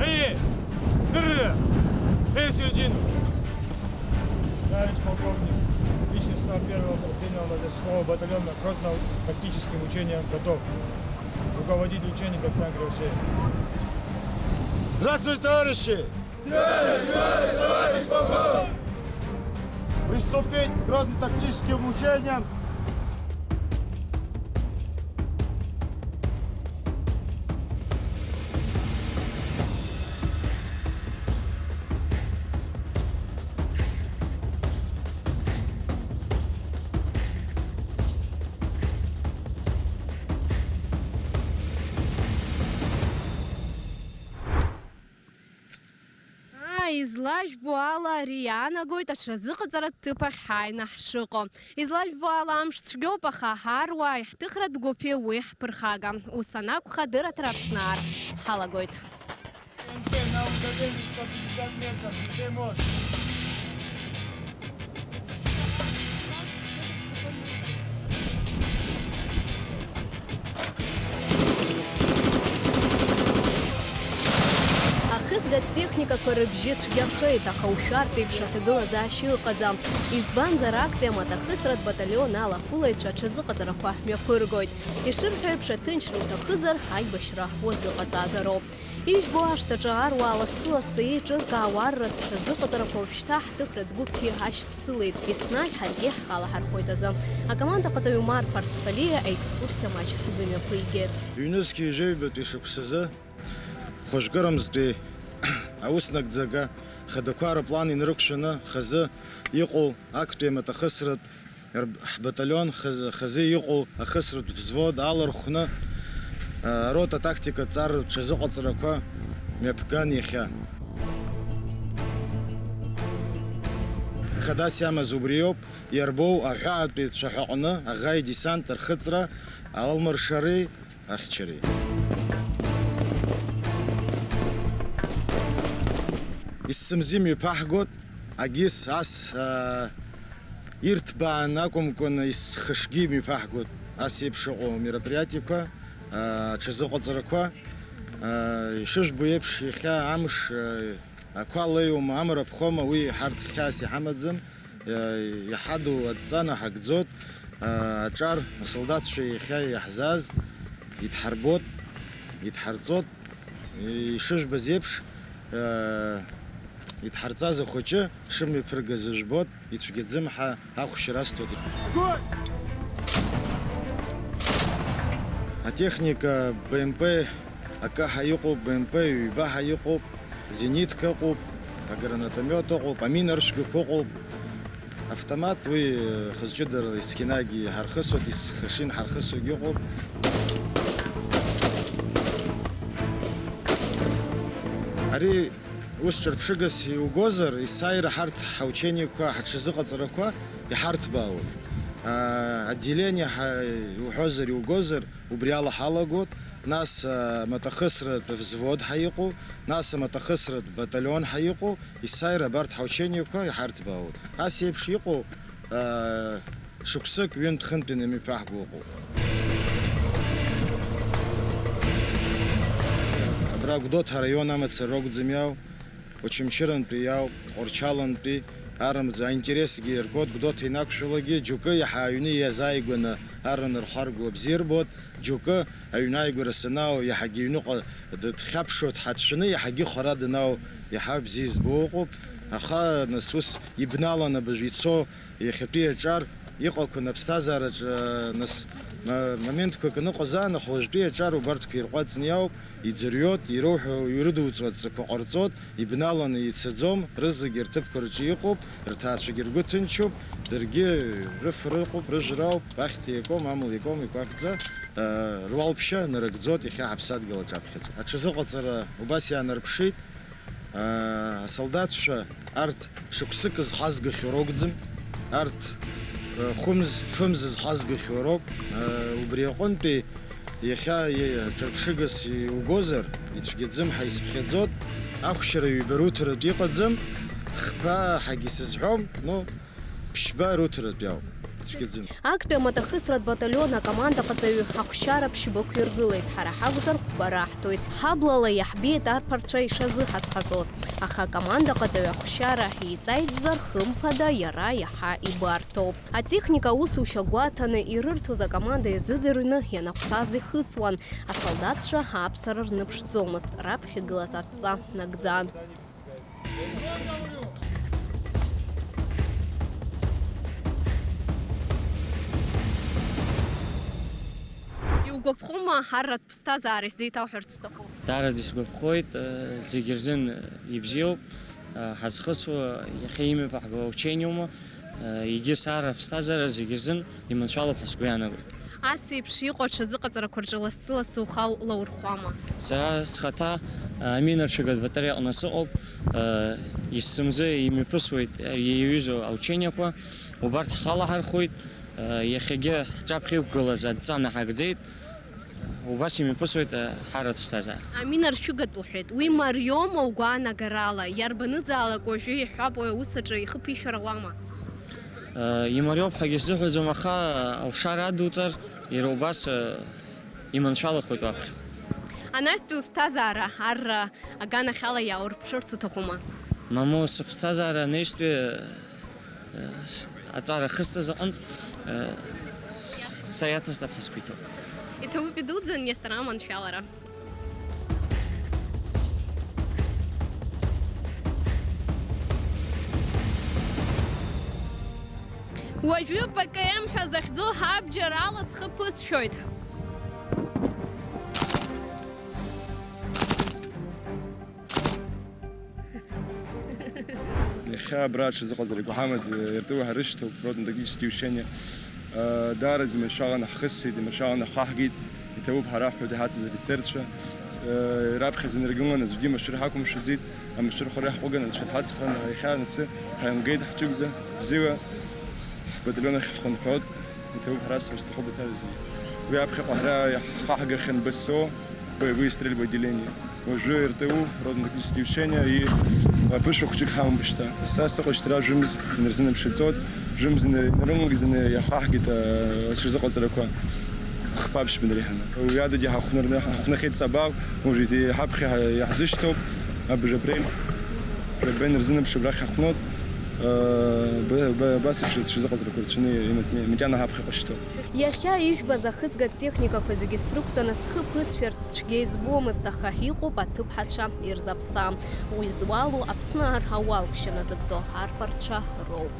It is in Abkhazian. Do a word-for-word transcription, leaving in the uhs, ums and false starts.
Эй! Дыр! Эй, середину! Товарищ полковник, личный состав первого оперативного лазерского батальона контрнаркотическим учениям готов. Руководитель учений капитан Кривошеев. Здравствуйте, товарищи! Здравствуйте, товарищ полковник! Приступить к контрнаркотическим учениям. Аа, излажәбо ала, ари иаанагоит аҽазыҟаҵаратә ҭыԥ ахь ҳааины ҳшыҟоу. Излажәбо ала, амш цәгьоуп, аха ҳаруаа иаҳҭыхратә гәыԥи уи ҳԥырхага. Ус анакәха, дырраҭара Аԥсны аар ҳалагоит. На удалении сто пятьдесят метров, где можешь. Ахысгатә техникақәа рыбжьы цәгьахеит, аха ушәартә еиԥш аҭагылазаашьа ыҟаӡам. Избанзар, актәи амаҭахысратә баталион алахәылаҩцәа аҽазыҟаҵарақәа мҩаԥыргоит. Ишырҳәо еиԥш, аҭынчра уҭахызар, аибашьра уазыҟаҵазароуп. Ижәбо ашҭаҿы аруаа лассы-лассы еиҿыркаауа арратә ҽазыҟаҵарақәа уажәшьҭа ҳҭыхратә гәыԥгьы ашьҭсылеит, еснагь ҳаргьы ҳхала ҳархоит азы. Акомандаҟаҵаҩ Умар Ԥарцхалиа аекскурсиа маҷ ҳзымҩаԥигеит. Ҩнызқьи жәаҩбатәи шықәсазы хәажәкырамзтәи аус нагӡага хадақәа рыплан инрықәшәаны хазы иҟоу актәи амаҭахысратә Рб-, ҳбаталион хаз-, хазы иҟоу ахысратә взвод алархәны, а, арота тактикатә ҵара рҽазыҟаҵарақәа мҩаԥган иахьа. Хадас иамаз убриоуп, иарбоу аҳәаатәи цәаҳәаҟны аӷа идесант рхыҵра алмыршареи ахьчареи. Исымзи мҩаԥаҳгоит, агьыс ас, а, ирҭбаан акәымкәаны, исхышгьы мҩаԥаҳгоит ас еиԥш ыҟоу мероприатиеқәа, а, аҽазыҟаҵарақәа. А, ишыжәбо еиԥш, иахьа амш, а, ақәа леиуама, амра ԥхома, уи ҳарҭ хьаас иҳамаӡам. Иа-, иаҳаду адҵа наҳагӡоит, а, аҿар асолдаҭцәа иахьа иаҳзааз идҳарбот, идҳарҵот, ишыжәбаз еиԥш, а, идҳарҵаз ахәыҷы шымҩаԥыргаз ыжәбот, ицәгьаӡым ҳәа ахәшьра асҭоит. Атехника Б М П акы ҳәа иҟоуп, Б М П ҩба ҳәа иҟоуп, зенитка ыҟоуп, агранатомиот ыҟоуп, аминаршәгақәа ыҟоуп. Автомат уи, э, хызҷыдарала есқьынагьы иҳархысуеит, есхашин ҳархысуагьы ыҟоуп. Ари ус ҿырԥшыгас иугозар, есааира ҳарҭ ҳаучениақәа, ҳаҽазыҟаҵарақәа иҳарҭбаауеит. А, отделение ҳа-, иуҳәозар, иугозар, убри ала ҳалагоит, нас, а, амаҭахысратә взвод ҳәа иҟоу, нас амаҭахысратә баталион ҳәа иҟоу, есааира абарҭ ҳаучениақәа иҳарҭбаауеит. Ас еиԥш иҟоу, а, шықәсык ҩынтә-хынтә инамҩаԥаҳго ыҟоуп. Абра Гәдоуҭа араион амацара ракәӡам иаау. Очамчырантәи иауп, Тҟәарчалантәи, арымӡ аинтересгьы иаркуеит, Гәдоуҭа инақәшәалагьы, џьоукы иаҳа аҩны иазааигәаны ар анырхарго бзиа ирбоит, џьоукы аҩны ааигәара санаау, иаҳагьы иҩныҟа дыҭхьаԥшуа, дҳацәшәаны, иаҳагьы хара данаау, иаҳа бзиа избо ыҟоуп, аха, нас, ус ибналан абыржә ицо, иахьатәи аҿар иҟақәаны аԥсҭазаараҿы, нас, ма-, моментқәак аныҟаз аан, аха уажәтәи аҿар убарҭқәа ирҟәаҵны иауп, иӡырҩуеит, ироуҳәо ирыдуҵо адҵақәа ҟарҵоит, ибналаны ицаӡом, рызегьы рҭыԥқәа рҿы иҟоуп, рҭаацәагьы ргәы ҭынчуп, даргьы рыфара ыҟоуп, рыжәра ауп, ахьҭа иакуам, амла иакуам, икәаԥӡа, а, руалԥшьа нарыгӡоит иахьа ҳаԥсадгьыл аҿаԥхьаӡа. Аҽазыҟаҵара убас иаанарԥшит. Аа, асолдаҭцәа арҭ шықәсык зхазгахьоу ракәӡам, арҭ, э, хәымз, фымз зхазгахьоу роуп. Э, убри аҟынтәи иахьа, э, ҿырԥшыгас иугозар, ицәгьаӡым ҳәа исыԥхьаӡоит. Ахәшьара ҩба руҭаратә иҟаӡам, хԥа ҳәагьы сызҳәом, ну, ԥшьба руҭаратә иауп. цәгьаӡам. Актәи амаҭахысратә баталион акомандаҟаҵаҩы ахәшьара ԥшьбықәиргылеит, ҳара ҳакәзар хәба раҳҭоит. Ҳаблала иаҳбеит арԥарцәа ишазыҳазҳаҵоз, аха акомандаҟаҵаҩ ахәшьара иҵаитәзар, хымԥада, иара иаҳа ибарҭоуп. Атехника аусушьа гәаҭаны ирырҭоз акоманда иазыӡырҩны ианахәҭаз ихысуан. Асолдаҭцәа аԥсара рныԥшӡомызт, раԥхьа игылаз адҵа нагӡан. Иугәаԥхома арратә ԥсҭазаара исзеиҭауҳәарц сҭахуп? Даараӡа исгәаԥхоит, э, зегьы рзын, э, ибзиоуп, э, ҳазхысуа иахьа имҩаԥаҳго аучениоума, э, егьыс арратә ԥсҭазаара зегьы рзын иманшәалоуп ҳәа сгәы иаанагоит. Ас еиԥш иҟоу аҽазыҟаҵарақәа рҿы лассы-лассы ухы лаурхәама? Сара схаҭа, а, аминаршәыгатә батареиа аҟны сыҟоуп. А, есымзы имҩаԥысуеит иаҩызоу аучениақәа. Убарҭ ҳхалаҳархәуеит. А, иахьагьы ҳҿаԥхьа иқәгылаз адҵа наҳагӡеит. Убас имҩаԥысуеит, а, ҳарратә ԥсҭазаара. Аминаршәыгатә уҳәеит. Уи мариоума угәаанагарала? Иарбанызаалак уажәы иҳәап уи аус аҿы ихы ԥишәар ауама? Имариоуп ҳәагьы сзыҳәаӡом, аха алшара адуҵар, иара убас, э, иманшәалахоит уаԥхьа. Анаҩстәи уԥсҭазаара арра аганахьала иааурԥшырц уҭахума? Мамоу, сыԥсҭазаара анаҩстәи, э, с-, аҵара ахысҵаз аҟынтә, э, с-, са иацысҵап ҳәа сгәы иҭоуп. Иҭабуп идуӡӡан Нестор аманшәалара. Уажәы П К М ҳәа захьӡу ҳабџьар ала схы ԥысшәоит. Иахьа абра аҽазыҟаҵара игәы ҳамаз, иртыу ҳарышьҭоуп, родно-тактические учения. Даараӡа иманшәаланы ҳхысит, иманшәаланы ҳхаҳгеит, иҭабуп ҳара ҳҳәоит иҳацыз афицерцәа. Раԥхьаӡа инаргылан аӡәгьы машәыр ҳақәымшәаӡеит, амашәырқәа рахь ҳҟәыган анцәа дҳацхран, иахьа анасы ҳаимгеит ҳҿыгәӡа, бзиала ҳбаталион ахь ҳхынҳәуеит, иҭабуп ҳара сара сҭахуп иҭарзи. Уи аԥхьаҟа ҳара иаҳхаҳгахьан Б С О, боевые стрельбы отделения. Уажәы Р Т У, родно-тактические учения, и аԥышәа хәҷык ҳамоуп шьҭа. Са сыҟоу шьҭа жәымз инарзынаԥшит, ҵоит, жәымз ина-, инарылыгӡаны иахаҳгеит, а, аҽазыҟаҵарақәа хԥа ԥшьба инареиҳаны. Уи адагьы ҳахәнарны-, ҳахәнахьеит Ҵабал, уажәы ҳаԥхьа иаҳзышьҭоуп, абыржә апрель, жәаба инарзынаԥшып, рахь ҳахәноуп, а, б-, б-, абас еиԥш аҽазыҟаҵарақәа рацәаны имаҵ-, макьана ҳаԥхьаҟа шьҭоуп. Иахьа ижәбаз ахысга техникақәа зегьы срықәтәаны схы ԥысшәарц цәгьа избомызт, аха иҟоуп аҭыԥҳацәа ирзаԥса. Уи зуалу Аԥсны ар ауалԥшьа назыгӡо арԥарцәа роуп.